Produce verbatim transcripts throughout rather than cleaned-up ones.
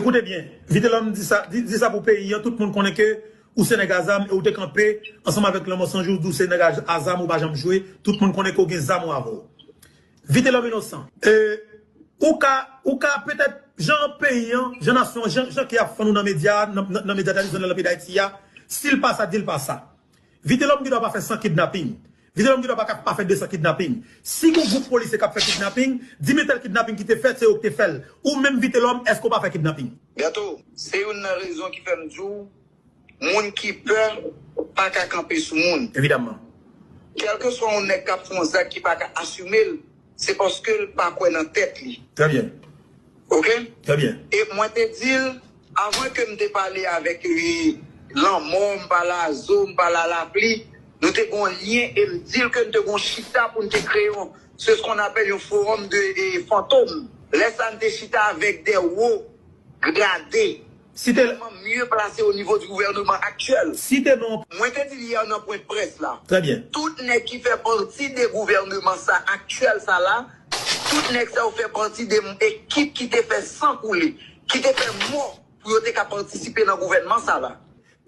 Koute byen, Vitelòm di sa, di, di sa pou peyi an, tout moun konnen ke ou se nèg a zam e ou te kanpe ansanm avèk Lanmò San Jou, di w se nèg a, a zam, ou pa janm jwe, tout moun konnen ke w gen zam ou avè w. Vitelòm Inosan, e, ou ka, ou ka petèt, jan peyi an, jan nasyon, jan, jan ke y ap fann ou nan medya, nan, nan, nan medya tradisyonèl nan peyi Dayiti a, si l pa sa, di l pa sa. Vitelòm gen dwa pa fè san kidnaping. Vitelòm gen dwa pa, pa fè de san kidnaping. Si gon gwoup polisye k ap fè kidnaping, di men tèl kidnaping ki te fèt, se yo ki te fè l. Ou menm Vitelòm, èske w pa fè kidnaping? Gato, se youn nan rezon ki fè m di w, moun ki pè pa ka kanpe sou moun. Evidamman. Kèlkeswa yon nèg k ap fè yon zak ki pa ka asime l, se paske l pa kwè nan tèt li. Trè byen. Oke? Trè byen. E mwen te di l, avan ke m te pale avèk li, Lanmò, m pale a Zo, m pale a Lapli, nou te gen yon lyen e m di l ke n te gen yon chita pou n te kreye yon, se ce qu'on appelle yon forum de e, fantòm. Lè sa a, n te chita avèk de wo grade, tèlman mye plase o nivo di gouvèneman aktyèl. Site non. Mwen te di l yè nan pwen près la. Trè byen. Tout nèg ki fè pati de gouvèneman sa aktyèl sa la, tout nèg sa yo fè pati de ekip ki te fè san koule, ki te fè mò pou yo te ka patisipe nan gouvènman sa la.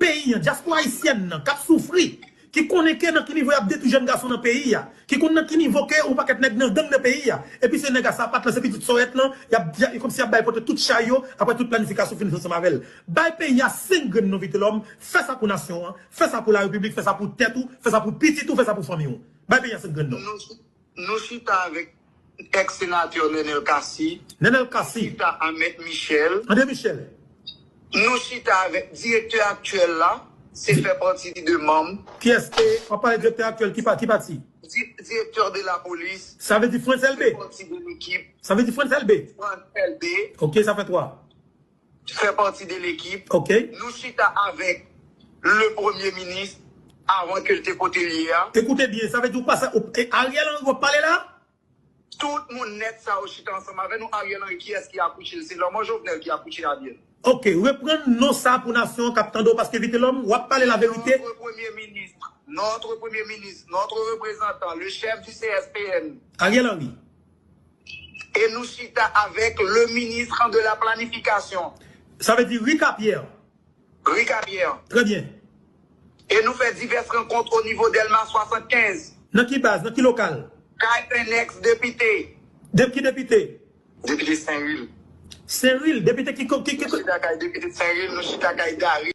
Peyi an, dyaspora ayisyèn nan, k ap soufri, ki konnen ke nan ki nivo y ap detwi jèn gason nan peyi a, ki konn nan ki nivo ke yon pakèt nèg nan gang nan peyi a, epi se nèg a sapat lan, se pitit sòrèt lan, y ap, y ap, kòmsi y ap bay pote tout chay yo, apre tout planifikasyon fin fèt ansanm avè l. Bay peyi a senk grenn non, Vitelòm, fè sa pou nasyon an, fè sa pou larepiblik, fè sa pou tèt ou, fè sa pou pitit ou, fè sa pou fanmi w. Bay peyi a senk grenn non. Nou, nou chita avèk èks senatè Nenel Cassy. Nenel Cassy. Chita a Mèt Michel. André Michel. Nou chita avèk direktè aktyèl la, se fè pati de manm. Kiyès? E, w ap pale direktè aktyèl, ki pa, ki pati? Di-, direktè de la polis. Sa vle di Frantz Elbé. Fè pati de lekip. Sa vle di Frantz Elbé. Frantz Elbé. Ok, sa fè twa. Fè pati de lekip. Ok. Nou chita avèk le premye minis avan ke l te kote l ye a. Ekoute byen, sa vle di ou pase, ou, e Ariel Henry w ap pale la? Tout moun nèt sa yo chita ansanm avè nou. Ariel Henry, kiyès ki akouche l? Se Lanmò Jovenel ki akouche Ariel. Ok, reprann non sa pou nasyon an k ap tande w, paske Vitelòm, w ap pale laverite. Notre premier ministre, notre premier ministre, notre représentant, le chef du C S P N. Ariel Henry. E nou chita avèk le ministre de la planification. Sa vle di Ricapierre. Ricapierre. Trè byen. E nou fè divès rankont o nivo Dèlma swasannkenz. Nan ki baz, nan ki lokal? Kay yon èks depite. De ki depite? Depite Senril. Senril, depite ki, ki, ki, nou chita kay depite Senril, nou chita kay Dari.